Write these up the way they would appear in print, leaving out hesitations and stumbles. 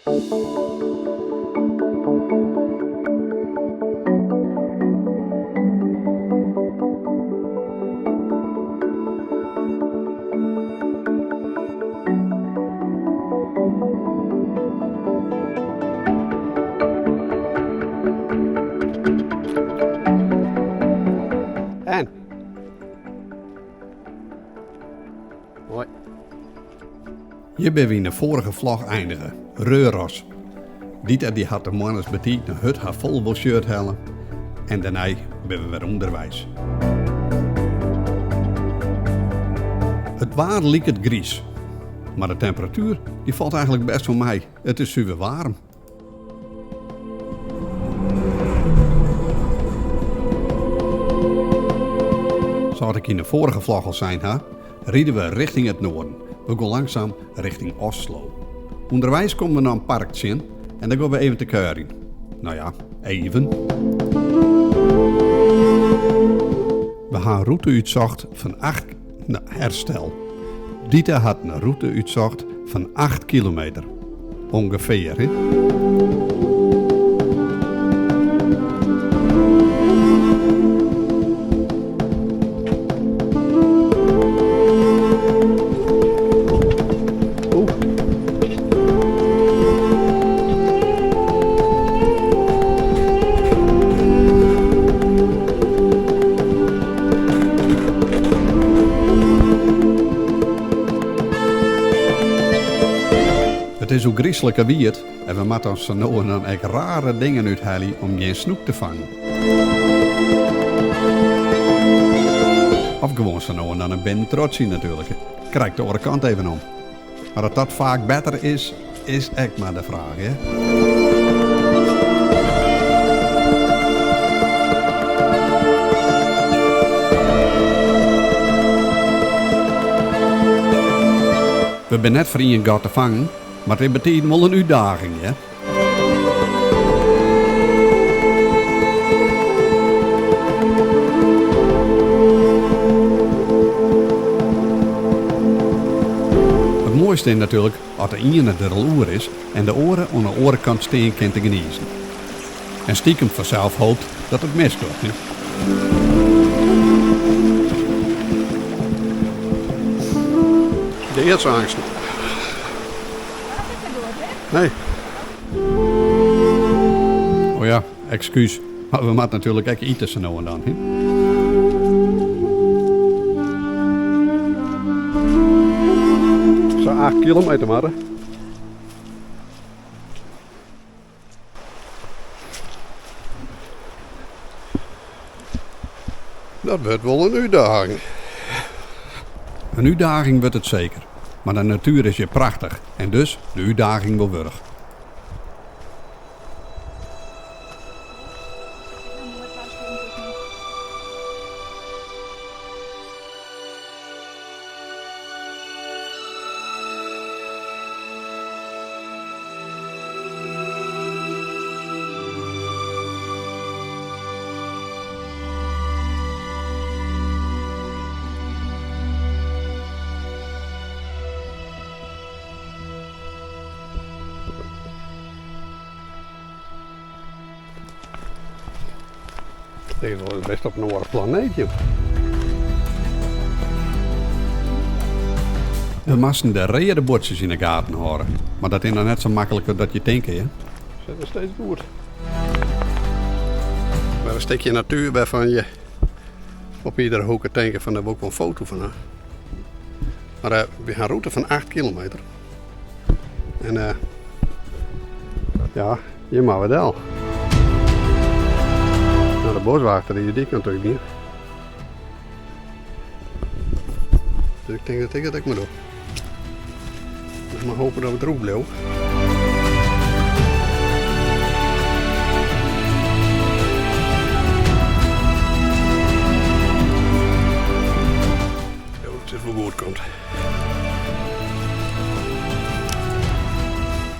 En? Hoi. Hjir binne we yn de foarige vlog einige, Røros. Dita dy hat de moarns betiid noch hurd har Volvo-shirt helle en dêrnei binne we wer ûnderweis. It waar liket griis, mar de temperatuer dy falt eigenlik bêst wol mei. It is suver waarm. Sa't ik yn de foarige vlog al sein ha, ride we richting it noarden. We gean langsum richting Oslo. Underweis komme we noch in park tsjin en dêr gean we even te kuierjen. No ja, even. We ha in rûte útsocht fan 8. No, herstel. Dita hat in rûte útsocht fan 8 kilometer. Ongefear, hè? It is ôfgryslike wiet en we moatte sa no en dan ek rare dingen úthelje om gjin snoek te fangen. Of gewoan sa no en dan in binnentrotsje natuerlik. Krekt de oare kant even om. Mar dat dat faak better is, is ek mar de fraach, hè? We binne net foar ien gat te fangen, mar it is betiden wol in útdaging, hear. It moaiste is natuerlik as de iene der al oer is en de oare oan de oare kant stean kin te gniezen. En stikem fansels hopet dat it misgiet. Hè? Deadsangsten. Nee. Oh ja, ekskús. Mar we moatte natuerlik ek ite sa no en dan. Hè? Sa 8 kilometer mar. Dat wurdt wol in útdaging. In útdaging wurdt it seker. Mar de natuer is hjir prachtich en dus de útdaging wol wurdich. Dit is best op in oare planeet, joh. We moasten de reade buordsjes yn 'e gaten hâlde, mar dat is noch net sa maklik as dat je tinke, hè? Sit noch steeds goed. Mar in stikje natuer wêrfan je op iedere hoeke tinke fan dêr wol ik wol in foto fan ha. Mar uh, we ha in rûte fan 8 kilometer. En uh, ja, hjir moatte we del. Nou, de boswachter die dy kant út gien. Dus ik tink dat ik it ek mar doch. Dus mar hope dat we drûch bliuwe. It is wol goed komt.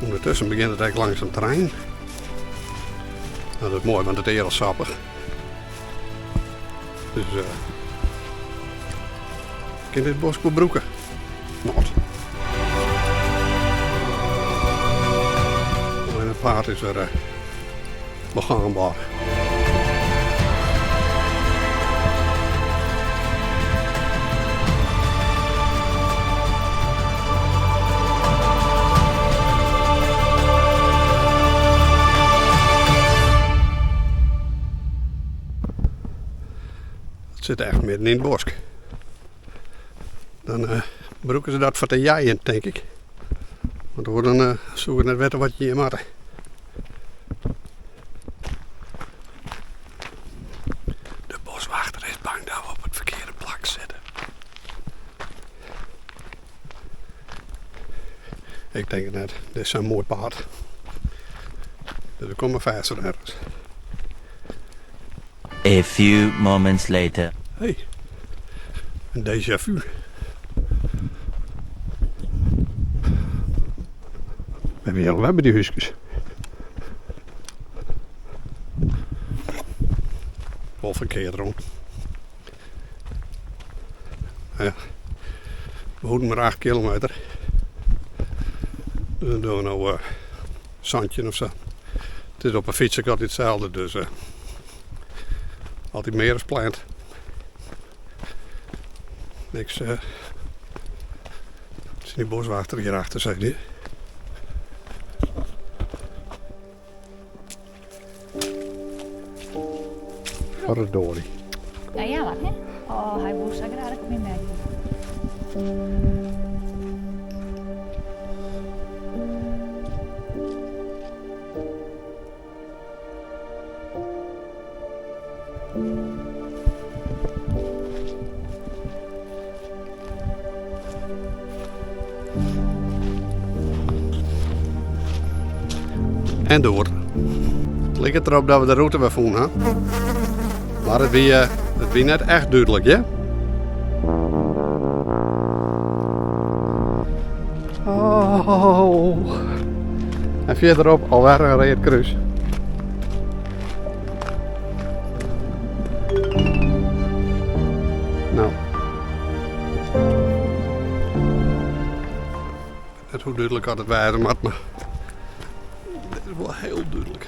Undertusken begjint it ek langsum te reinen. Dat is moai, want it is al sappich. Dus uh, kin dit bosk wol brûke. Not. paad is wer begaanbaar. It sit echt midden yn it bosk. Dan eh, brûke se dat foar te jeien, tink ik. Want oars dan eh, soe ik net witte wat je hjir moatte. De boswachter is bang dat we op it ferkearde plak sitte. Ik tink it net. Dit is sa'n moai paad. Dus we komme fêst wer ergens. A few moments later. Hey, een déjà vu. We hebben hier by dy húskes. Wol ferkeard rûn. Ja, we hoeden mar 8 kilometer. Dus dan dogge we no uh, 17 of sa. It is op 'e fyts ek altyd itselde, dus uh, altyd mear as pland. Niks. Uh, is die boswachter hierachter, sei dy. Verdorie. Nou ja, wat hè? Oh, hy woe sa graach ik my merkje. En door. It liket derop dat we de rûte wer fûn ha. Mar it wie, eh, it wie net echt dúdlik, ja? Oh. En fierderop alwer in read krús. No. Net hoe dúdlik oft it wêze moat, mar dit is wol hiel dúdlik.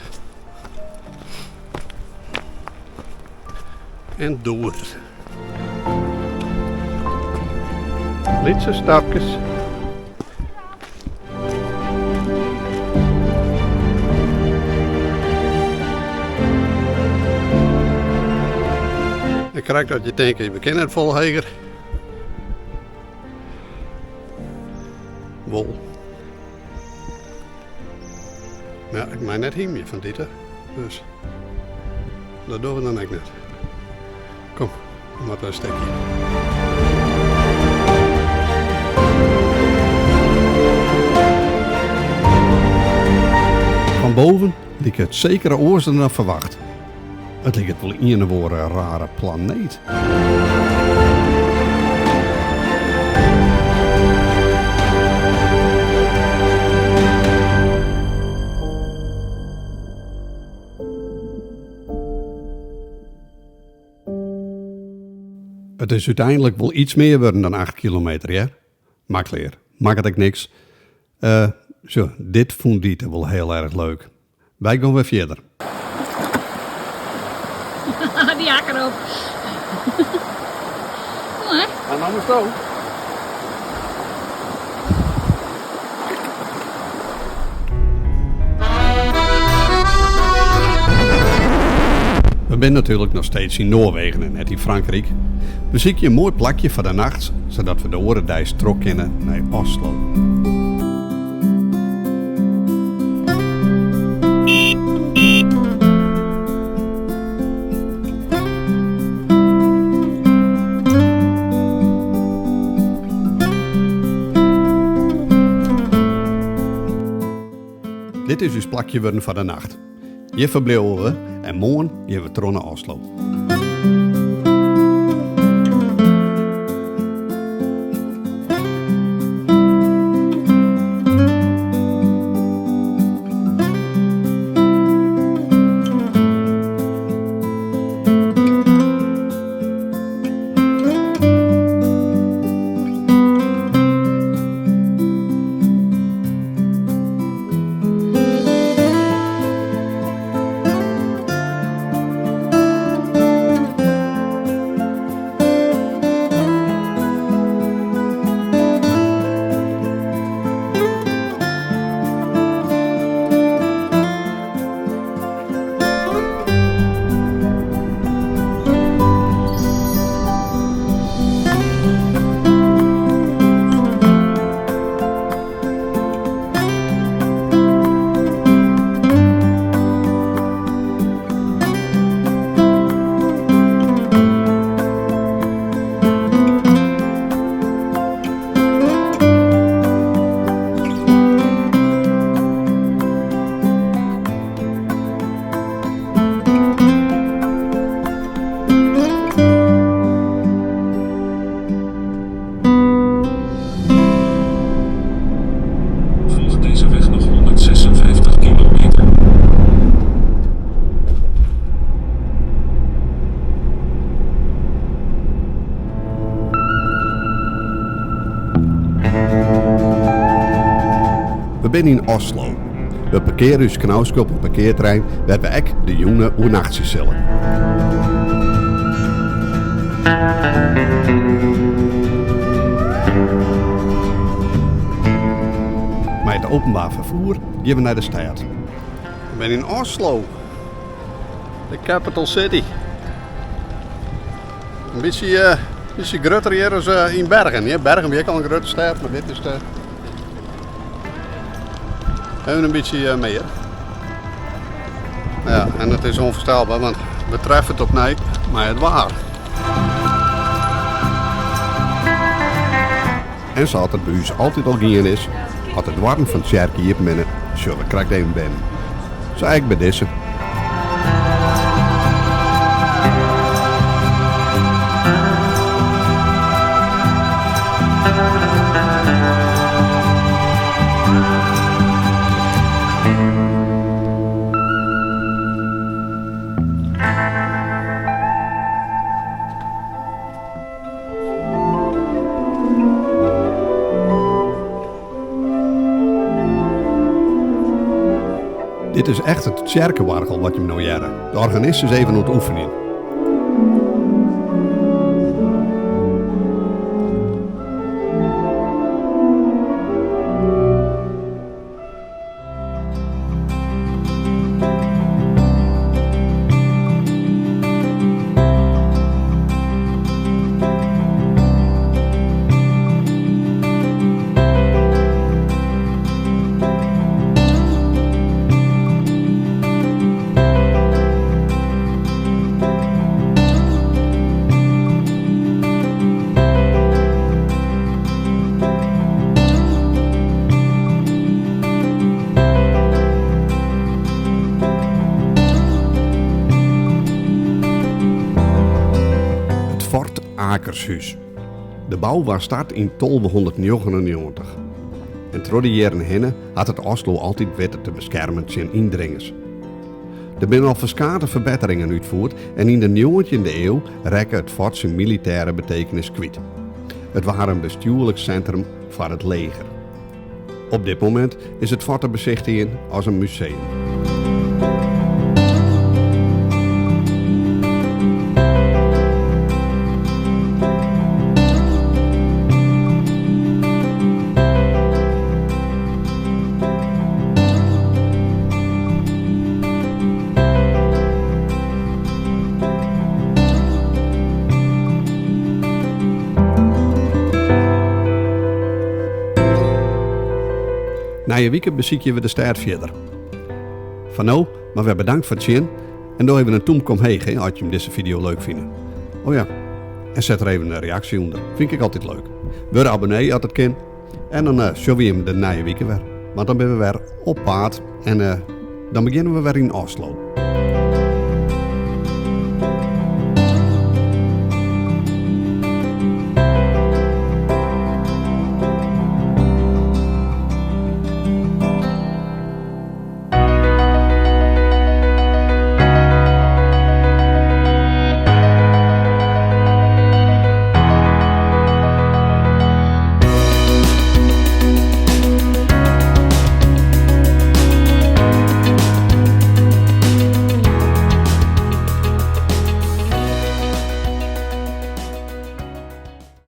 En door. Lytse stapkes. Ik krekt dat je tinke, we kinne net folle heger. Wol. Mar ja, ik mei net hymje fan Dieter, dus dat dogge we dan ek net. Kom, we moatte in stikje. Fan boven like it seker oars dan ferwacht. It liket wol ien of oare rare planeet. It is úteinlik wol iets mear wurden dan 8 kilometer, hear. Mar klear, makket ek niks. Uh, sjoch, dit fûn Dieter wol hiel erch leuk. Wy gean wer fierder. Die akker op. Moai. En dan moatsto. We binne natuerlik noch steeds yn Noarwegen en net yn Frankryk. We sykje in moai plakje foar de nacht, sadat we de oare deis troch kinne nei Oslo. Dit is ús plakje wurden foar de nacht. Hjir ferbliuwe we en moarn gean we troch nei Oslo. binne yn Oslo. We parkeare ús knauske op in parkearterrein wêr't we ek de jûn oernachtsje sille. Mei it openbaar ferfoer gean we nei de stêd. We binne yn Oslo, de capital city. In bytsje, bytsje grutter hjir as yn Bergen. Ja, Bergen wie ek al in grutte stêd, mar dit is de even in bytsje mear. Ja, en it is ûnfoarstelber, want we treffe it opnij mei it waar. En sa't it by ús altyd al gien is, as de doarren fan tsjerke iepen binne, sjogge we krekt even binnen. Sa ek by dizze. Dit is echt it tsjerkeoargel wat jim no hearre. De organist is even oan it oefenjen. It Fort Akershus. De bou waard start yn tolvehûndertnjoggenennjoggentich en troch de jierren hinne hat it Oslo altyd witten te beskermen tsjin yndringers. Der binne al ferskate ferbetteringen útfierd en yn de njoggentjinde iuw rekke it fort syn militêre betekenis kwyt. It waard in bestjoerlik sintrum foar it leger. Op dit momint is it fort te besichtigjen as in museum. Nije wike besykje we de stêd fierder. Foar no, mar wer bedankt foar it sjen en doch even in tûmke omheech hè, as jim dizze fideo leuk fine. Oh ja, en set der even in reaksje ûnder, fyn ik altyd leuk. Wurd abonnee as it kin. En dan uh, sjogge we jim de nije wike wer. Want dan binne we wer op paad en uh, dan begjinne we wer yn Oslo.